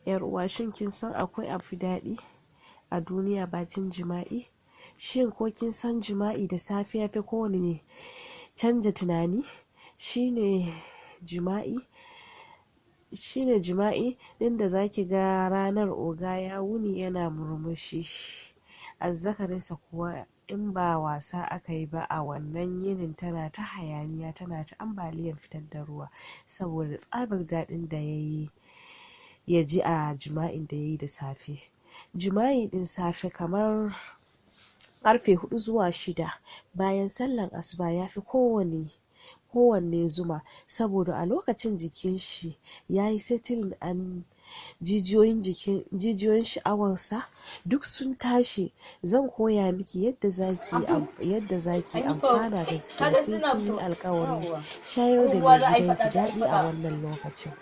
Yar uwa, shin kin san akwai abu daɗi a duniya bacin jima'i? Shin ko kin san jima'i da safe yafi kowane canja tunani? Shine jima'i shine jima'i ɗin da zaki ga ranar oga ya wuni yana murmushi, azzakarinsa kuwa in ba wasa akayi ba a wannan yinin tana ta hayaniya, tana ta ambaliyar fitar da ruwa saboda tsabar daɗin da yayi yaji a jima'in da yayi da safe. Jima'i ɗin safe kamar ƙarfe 4 zuwa 6 bayan sallar asuba yafi kowanne zuma, saboda a lokacin jikin shi yayi settling an jijiyoyin jikin jijiyoyin sha'awarsa duk sun tashi. Zan koya miki yadda zaki amfana. Gaskiya sai kinyi alƙawarin shayar da mai gidanki daɗi a wannan lokacin.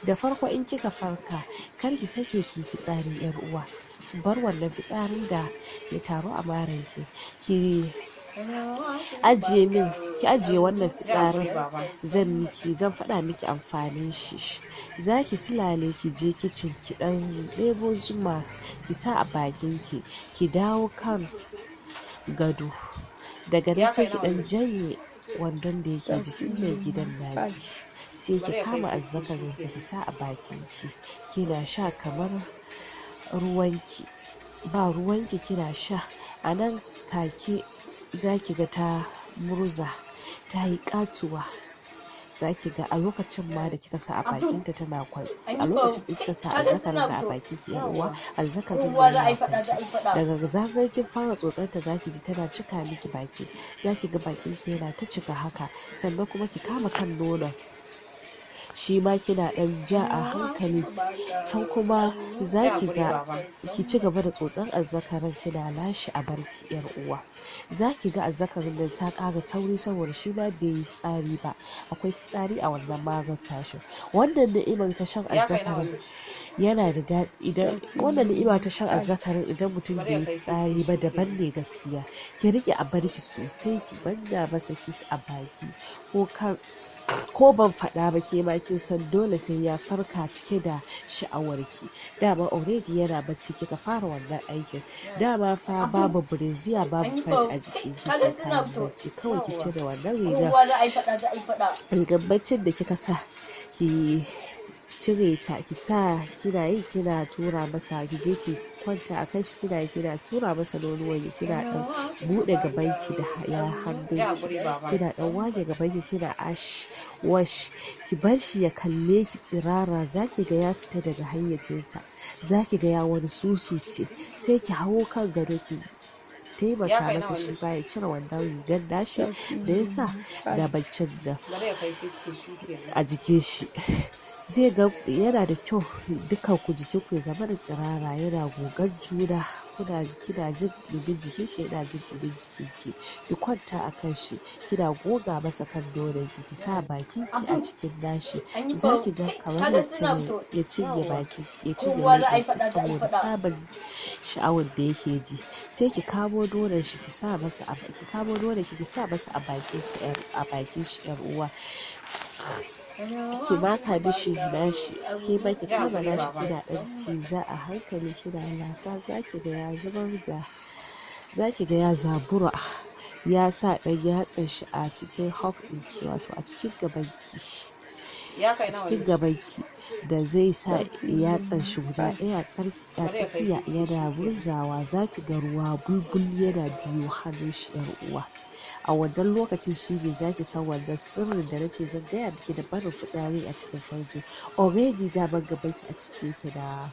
Da farko, in kika farka, kar ki sake kiyi fitsari, yar uwa. Ki bar wannan fitsarin da ya taru a maranki, ki ajiye wannan fitsarin. Zan faɗa miki amfanin shi. Zaki silale kije kicin, ki ɗan ɗebo zuma ki sa a bakin ki, ki dawo kan gado. Daga nan sai ki ɗan janye wandon da yake jikin mai gidan naki, sai ki kama azzakarinsa ki sa a bakin ki, kina sha kamar ruwanki ba ruwanki, kina sha. A nan take zaki ga ta murza, tayi ƙatuwa. Zaki ga a lokacin ma da kika sa a bakinta tana kwance, a lokacin da kika sa azzakarin nan a bakin ki, yar uwa, azzakarin nan yana kwance. Daga zarar kin fara tsotsar ta, zaki ji tana cika miki baki. Zaki ga bakin ki yana ta cika haka. Sannan kuma ki kama kan nonon shima, kina ɗan ja a hankali. Can kuma zaki ga ki ci gaba da tsotsar azzakarin, kina lashe abarki. Yar uwa, zaki ga azzakarin nan ta ƙara tauri saboda shima bai yi fitsari ba. Akwai fitsari a wannan marar tashi. Wannan ni'imar ta shan azzakarin yana da daɗi. Idan wannan ni'ima ta shan azzakarin, idan mutum bai yi fitsari ba, daban ne gaskiya. Ki riƙe abarki sosai, ki manna masa kiss a baki. Ko ban faɗa ba, kema kin san dole sai ya farka cike da sha'awarki. Dama already yana bacci kika fara wannan aikin. Dama fa babu brassiere, babu pant a jikin ki, sai kayan bacci. Kawai ki cire wannan rigar baccin da kika sa, ki cire ta, ki sa, kina yi kina tura masa. Ki je ki kwanta a kan shi, kina yi kina tura masa nonuwan ki, kina ɗan buɗe gaban ki da ya hannunki, kina ɗan wage gaban ki, kina ash wash. Ki bar shi ya kalle ki tsirara. Zaki ga ya fita daga hayyacinsa, zaki ga ya wani susuce. Sai ki hawo kan gado, ki taimaka masa shi ma ya cire wannan rigar nashi da ya sa na baccin nan a jikin shi. Zai ga yana da kyau dukkan ku jikin ku ya zamana tsirara yana gogan juna. Kina jin ɗumin jikin shi, yana jin ɗumin jikin ki. Ki kwanta a kan shi, kina goga masa kan nonon ki, ki sa bakin ki a cikin nashi. Zaki ga kamar ya cinye bakin, ya cinye leɓen ki saboda tsabar sha'awar da yake ji. Sai ki kamo nonon shi ki sa masa a ki kamo nonon ki, ki sa masa a bakin sa, a bakin shi. Yar uwa, ki maka mishi nashi, kema ki kama nashi, kina ɗan ciza a hankali, kina lasa. Zaki ga ya zubar da, zaki ga ya zabura, ya sa ɗan yatsan shi a cikin hug ɗinki, wato a cikin gaban ki, a cikin gaban ki da zai sa yatsan shi guda ɗaya a tsakiya yana murzawa. Zaki ga ruwa bulbul yana biyo hannun shi. Yar uwa, a wannan lokacin shine zaki san wannan sirrin da nace zan gaya miki da barin fitsari a cikin farji. Already daman gaban ki a cike yake da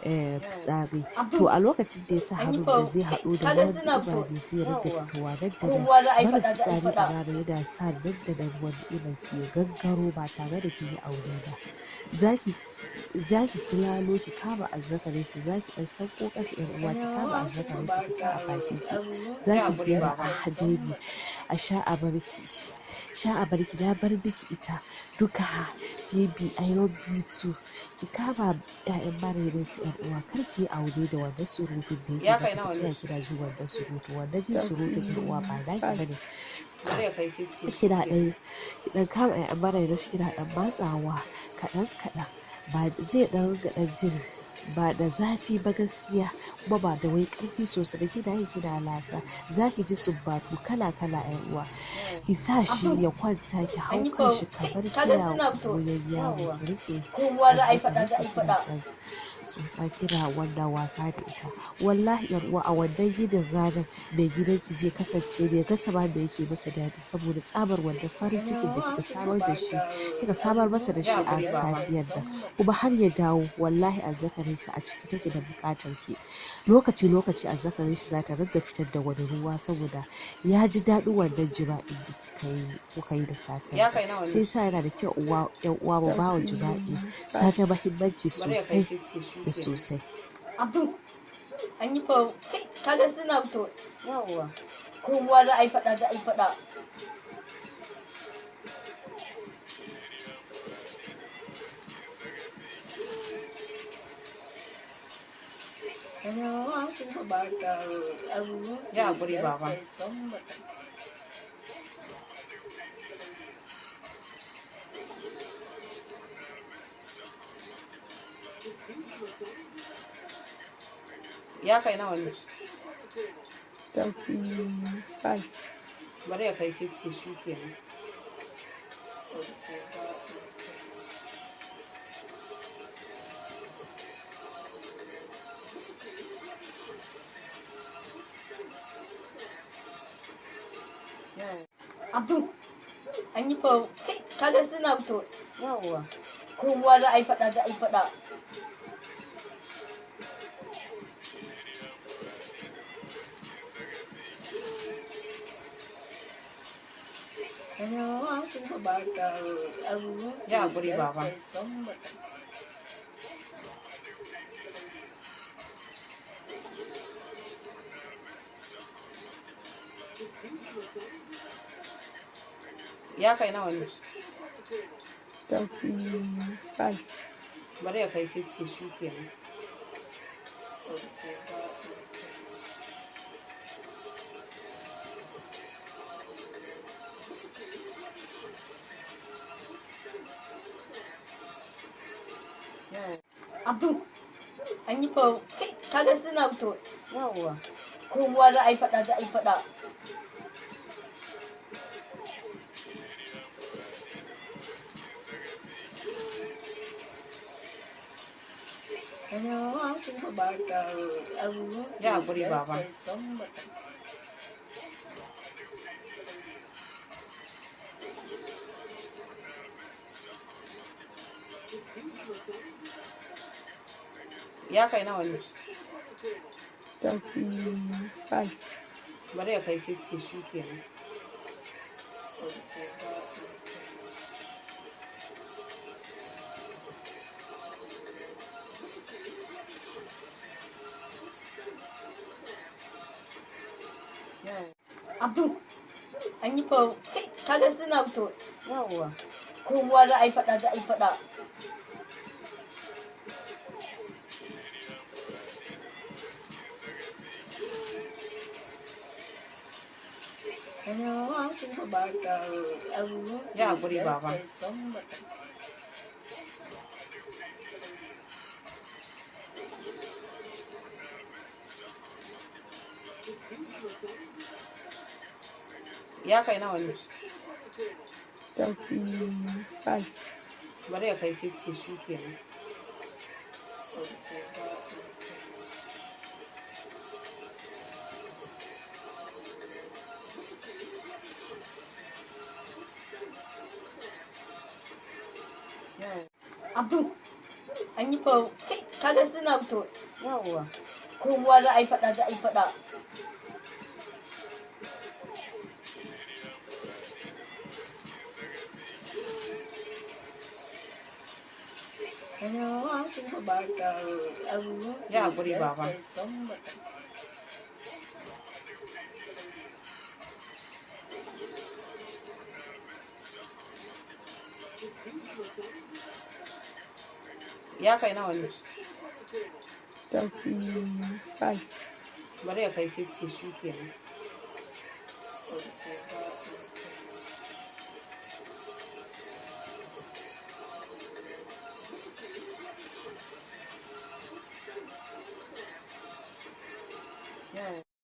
fitsari. To, a lokacin da ya sa hannun da zai haɗu da ruwan ni'ima ne, zai ringa fitowa nan da nan. Barin fitsari a rana yana sa nan da nan ruwan ni'imar ki ya gangaro ba tare da kinyi aune ba. Zaki silalo, ki kama azzakarinsa, zaki ɗan sauko ƙasa, yar uwa, ki kama azzakarinsa ki sa a bakin ki. Zaki ji yana, "Ah baby, a sha a barki, sha a barki, na bar miki ita duka. Baby, I love you too." Ki kama ƴaƴan maraininsa. Yar uwa, kar ki yi aune da wannan surutun da yake masa. Ki tsaya kina jin wannan surutu, wannan jin surutun, yar uwa, ba naki bane. Kina ɗan ki ɗan kama ƴaƴan maraininsa, kina ɗan matsawa kaɗan kaɗan. Ba zai ɗan ringa ɗan jin ba da zafi ba gaskiya, kuma ba da wai ƙarfi sosai ba. Kina yi kina lasa, zaki ji sumbatu kala kala ƴan uwa. Ki sa shi ya kwanta, ki hau kan shi kamar kina goyon yaro, ki riƙe azzakarinsa kina ɗan tsotsa kina wannan wasa da ita. Wallahi ƴar uwa, a wannan yinin ranar mai gidanki zai kasance bai gasa ba da yake masa daɗi, saboda tsabar wannan farin cikin da kika samar da shi, kika samar masa da shi a safiyar nan. Kuma har ya dawo, wallahi azzakarinsa a ciki take da buƙatar ki. Lokaci lokaci azzakarin shi zata ringa fitar da wani ruwa, saboda ya ji daɗin wannan jima'in da kika yi kuka yi da safen Ya nan. kai nawa ne? Sai sa yana da kyau uwa ƴan uwa mu bawa jima'i safe muhimmanci Bari ya kai sosai 50 shi da kenan. sosai. Abdul, an yi fa kai kaga suna to Yawwa. kowa za a yi faɗa, za a yi faɗa. Ya haƙuri baba. Ya kai nawa ne? 35. Bari ya kai 50 shi kenan. Yawwa. Abdul, an yi fa kai kaga suna to Yawwa. kowa za a yi faɗa, za a yi faɗa. Ya haƙuri baba. Ya kai nawa ne? 35. Bari ya kai 50 shi kenan. Yawwa. Abdul, an yi fa kai kaga suna to Yawwa. kowa za a yi faɗa, za a yi faɗa. Ya haƙuri baba. Ya kai nawa ne? 35. Bari ya kai 50 shi kenan. Yawwa. Abdul, an yi fa kai kaga suna to Yawwa. kowa za a yi faɗa, za a yi faɗa. Ya haƙuri baba. Ya kai nawa ne? 35. Bari ya kai 50 shi kenan. Yawwa. Abdul, an yi fa kai kaga suna to Yawwa. kowa za a yi faɗa, za a yi faɗa. Ya haƙuri baba. Ya kai nawa ne? 35. Bari ya kai 50 shi kenan. Yawwa.